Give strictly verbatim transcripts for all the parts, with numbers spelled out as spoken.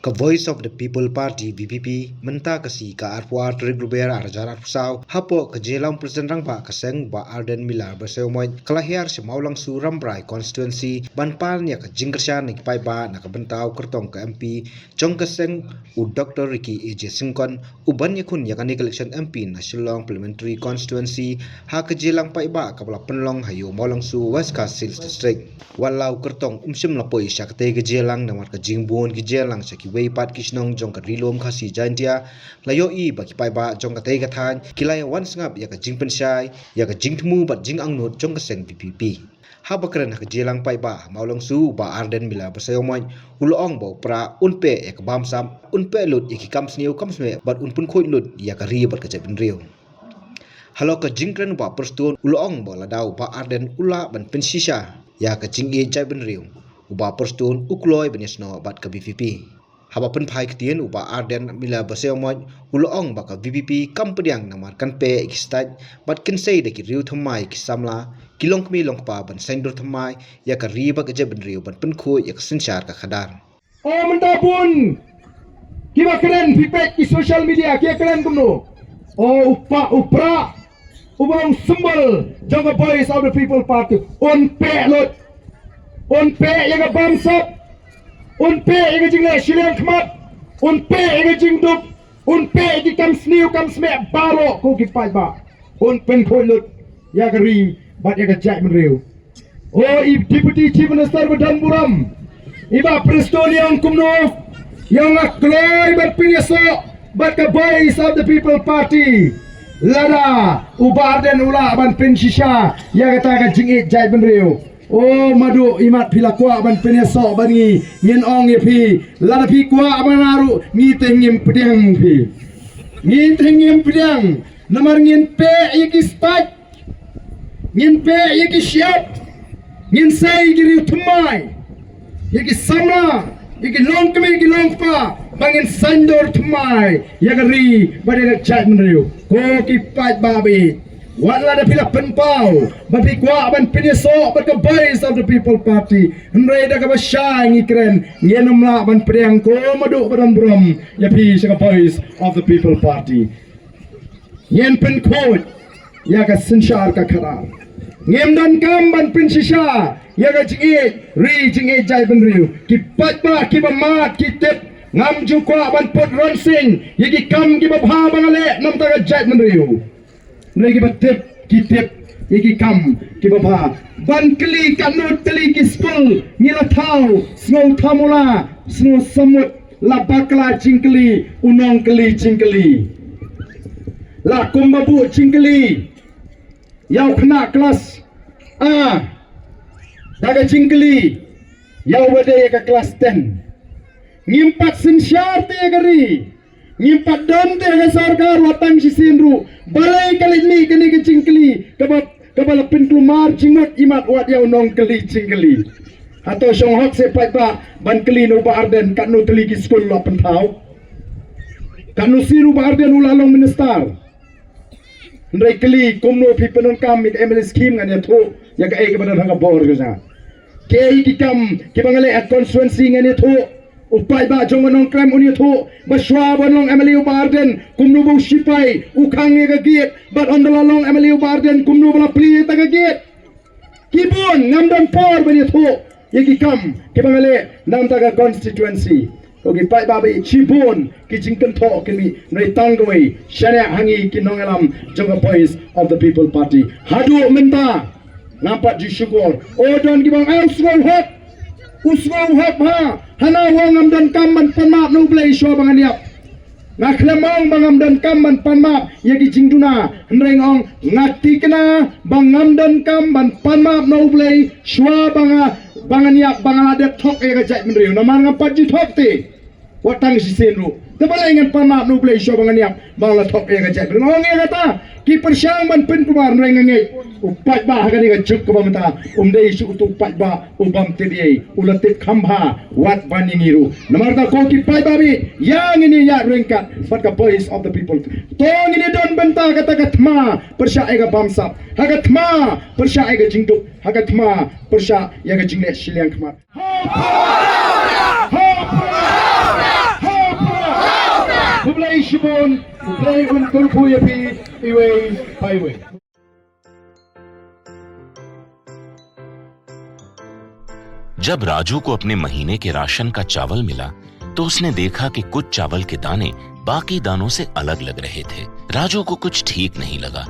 Ka Voice of the People Party, V P P, mynta ka sngi ka arphew ar tarik Lber ar hajar arphew saw, hapoh ka jingïalang u President Rangbah ka seng, Bah Ardent Miller Basaiawmoit, ka la hiar sha Mawlangsu Rambrai Constituency, ban pan ïa ka jingkyrshan na ki paidbah na ka bynta u kyrtong ka M P jong ka seng, u Doctor Ricky A J Syngkon, u ban ïakhun ïa kane ka election M P na Shillong Parliamentary Constituency, ha ka jingïalang paidbah kaba la pynlong ha Ïew Mawlangsu, West Khasi Hills District. Wat la u kyrtong um shym la poi sha katei ka jingïalang namar ka jingbun ka jingïalang sha kiwei pat ki shnong jong ka Ri Lum Khasi Jaintia, la ïohi ba ki paidbah jong katei ka thaiñ ki la ïa wan sngap ïa ka jingpynshai, ïa ka jingthmu bad jingangnud jong ka seng V P P. Haba kren ha ka jingïalang paidbah ha Mawlangsu, u Bah Ardent Miller Basaiawmoit u la ong ba u Prah un peh ïa ka bamsap, un peh lut ïa ki kam sniew kam smeh bad un pynkhuid lut ïa ka ri bad ka jaitbynriew. Halor ka jingkren u Bah Prestone u la ong ba lada u Bah Ardent u lah ban pynshisha ïa ka jingïeit jaitbynriew, u Bah Prestone u kloi ban ïasnoh bad ka V P P. Haba pynphai ktien, u Bah Ardent Miller Basaiawmoit u la ong ba ka V P P kam pdiang namar kan peh ïa ki stait bad kynsei da ki riew thymmai ki samla, ki longkmie longkpa ban saiñdur thymmai ïa ka ri bad ka jaitbynriew ban pynkhuid ïa ka synshar ka khadar. O mynta bun kiba kren, phi peit ki social media ki kren kumno. O u Prah, u Prah uba ong symbol jong ka Voice of the People Party, un peh lut, un peh ïa ka bamsap, un peh ïa ka jingleh shiliang khmat, un peh ïa ka jingduk, un peh ïa ki kam sniew kam smeh baroh, ko ki paidbah, un pynkhuid lut ïa ka ri bad ïa ka jaitbynriew. O i Deputy Chief Minister ba don burom, i Bah Prestone i ong kumno, i ong nga kloi ban pynïasoh bad ka Voice of the People Party lada u Bah Ardent u lah ban pynshisha ïa kata ka jingïeit jaitbynriew. O madu, imat phi la kwah ban pynïasoh bad ngi, ngin ong ïa phi, lada phi kwah ban ïaroh, ngi te ngim pdiang phi. Ngi te ngim pdiang, namar ngin peh ïa ki stait, ngin peh ïa ki shyiap, ngin sei ïa ki riew thymmai, ïa ki samla, ïa ki longkmie ki longkpa, ba ngin saiñdur thymmai ïa ka ri bad ïa ka jaitbynriew. Ko ki paidbah ba ïeit, wat lada phi la pynpaw ba phi kwah ban pynïasoh bad ka Voice of the People Party, hynrei da kaba shai ngi kren, ngin ym lah ban pdiang, ko madu ba don burom, ïa phi sha ka Voice of the People Party. Ngin pynkhuid ïa ka synshar ka khadar. Ngim donkam ban pynshisha ïa ka jingïeit ri, jingïeit jaitbynriew. Ki paidbah kiba mad ki tip, ngam ju kwah ban put ronsing ïa ki kam kiba bha ba nga leh namar ka jaitbynriew. Hynrei kiba tip ki tip ïa ki kam kiba bha. Ban kylli katno tylli ki skul ngi la thaw, sngew thamula, sngew samut, la bakla jingkylli u nongkylli jingkylli. La kumba buh jingkylli ïa u khynnah klas A da ka jingkylli ïa uba dei ïa ka klas ten. Ngim pat synshar te ïa ka ri, ngim pat don te ïa ka sorkar wat tang shisien ruh. Balei ka leit mih kane ka jingkylli kaba, kaba la pynkulmar jingmut imat wat ïa u nongkylli jingkylli. Hato shong hok seh paidbah ban kylli na u Bah Ardent katno tylli ki skul la pynthaw? Katno sien u Bah Ardent u la long minister? Hynrei kylli kumno phi pyndonkam ïa ka M L A scheme, ngan ïathuh ïa kaei kaba don ha ka bor ka jong nga. Kiei ki kam kiba nga leh ha constituency, ngan ïathuh. U paidbah jong ka Nongkrem un ïathuh ba shwa ban long M L A u Bah Ardent, kumno ba u shipai u khang ïa ka gate, bad ynda la long M L A u Bah Ardent kumno ba la plie ïa ka gate. Ki bun, ngam don por ban ïathuh ïa ki kam kiba nga leh namar ka constituency. Ko ki paidbah ba ïeit, shibun ki jingkynthoh ki mih, hynrei tang kawei, shaniah ha ngi ki nongïalam jong ka Voice of the People Party. Haduh mynta ngam pat ju shukor. O don kiba ong, ai u sngew hok, u sngew hok ha, hana u ong ngam donkam ban pan map na U Blei shuwa ba ngan ïap. Nga khlem ong ba ngam donkam ban pan map ïa ki jingduna, hynrei nga ong nga tikna ba ngam donkam ban pan map na U Blei shuwa ba nga, ba ngan ïap, ba nga la dep thok ïa ka jaitbynriew. Namar ngam pat ju thok te, wat tang shisien ruh. Te balei ngan pan map na U Blei shuwa ba ngan ïap, ba nga la thok ïa ka jaitbynriew? Nga ong ïa kata, ki pyrshang ban pynkulmar, hynrei nga ngeit u paidbah ha kane ka juk kaba mynta um dei shuh utu u paidbah u bym tip ei, u la tip kham bha wat ban ïa ngi ruh. Namar kata ko ki paidbah ba ïeit, ïa ngin ïaid ryngkat bad ka Voice of the People. To ngin ïadon bynta kata ka thma pyrshah ïa ka bamsap, ha ka thma pyrshah ïa ka jingduk, ha ka thma pyrshah ïa ka jingleh shiliang khmat. Ho Prah! Ho Prah! Shibun, Ukraine, Turku, Yapi, Iway, Byway. जब राजू को अपने महीने के राशन का चावल मिला, तो उसने देखा कि कुछ चावल के दाने बाकी दानों से अलग लग रहे थे। राजू को कुछ ठीक नहीं लगा।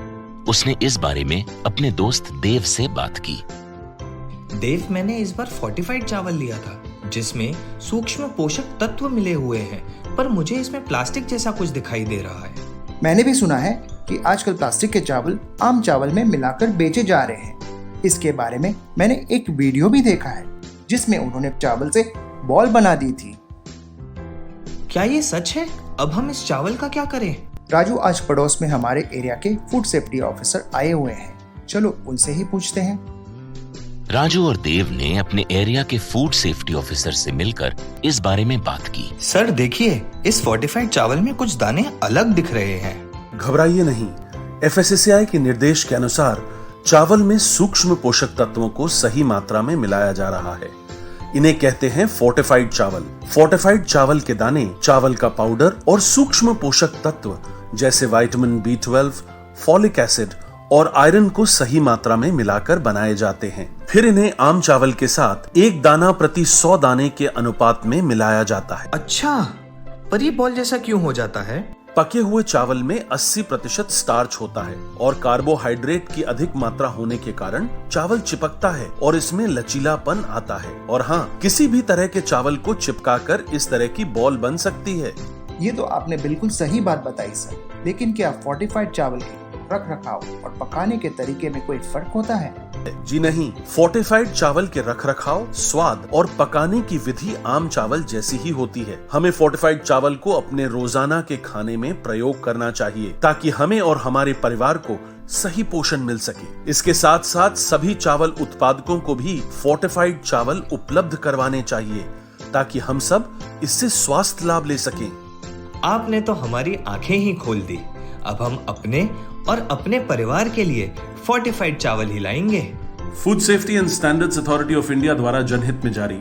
उसने इस बारे में अपने दोस्त देव से बात की। देव, मैंने इस बार फोर्टिफाइड चावल लिया था, जिसमें सूक्ष्म पोषक तत्व मिले हुए हैं, पर मुझे इसमें प्लास्टिक जैसा कुछ दिखाई दे रहा है। मैंने भी सुना है कि आजकल प्लास्टिक के चावल आम चावल में मिलाकर बेचे जा रहे हैं। इसके बारे में मैंने एक वीडियो भी देखा है, जिसमें उन्होंने चावल से बॉल बना दी थी। क्या ये सच है? अब हम इस चावल का क्या करें? राजू, आज पड़ोस में हमारे एरिया के फूड सेफ्टी ऑफिसर आए हुए हैं, चलो उनसे ही पूछते हैं। राजू और देव ने अपने एरिया के फूड सेफ्टी ऑफिसर से मिलकर इस बारे में बात की। सर, देखिए, इस फोर्टिफाइड चावल में कुछ दाने अलग दिख रहे हैं। घबराइए नहीं, एफएसएसएआई के निर्देश के अनुसार चावल में सूक्ष्म पोषक तत्वों को सही मात्रा में मिलाया जा रहा है। इन्हें कहते हैं फोर्टिफाइड चावल। फोर्टिफाइड चावल के दाने, चावल का पाउडर और सूक्ष्म पोषक तत्व जैसे vitamin B twelve, folic acid और आयरन को सही मात्रा में मिलाकर बनाए जाते हैं। फिर इन्हें आम चावल के साथ एक दाना प्रति सौ दाने के अनुपात में मिलाया जाता है। अच्छा, पर ये बॉल जैसा क्यों हो जाता है? पके हुए चावल में अस्सी प्रतिशत स्टार्च होता है और कार्बोहाइड्रेट की अधिक मात्रा होने के कारण चावल चिपकता है और इसमें लचीलापन आता है। और हाँ, किसी भी तरह के चावल को चिपकाकर इस तरह की बॉल बन सकती है। ये तो आपने बिल्कुल सही बात बताई सर, लेकिन क्या फोर्टिफाइड चावल के रख रखाव और पकाने के तरीके में कोई फर्क होता है? जी नहीं, फोर्टिफाइड चावल के रखरखाव, स्वाद और पकाने की विधि आम चावल जैसी ही होती है। हमें फोर्टिफाइड चावल को अपने रोजाना के खाने में प्रयोग करना चाहिए, ताकि हमें और हमारे परिवार को सही पोषण मिल सके। इसके साथ साथ सभी चावल उत्पादकों को भी फोर्टिफाइड चावल उपलब्ध करवाने चाहिए, ताकि हम सब इससे स्वास्थ्य लाभ ले सकें। आपने तो हमारी आंखें ही खोल दी। अब हम अपने और अपने परिवार के लिए फोर्टिफाइड चावल ही लाएंगे। Food safety and standards authority of India द्वारा जनहित में जारी।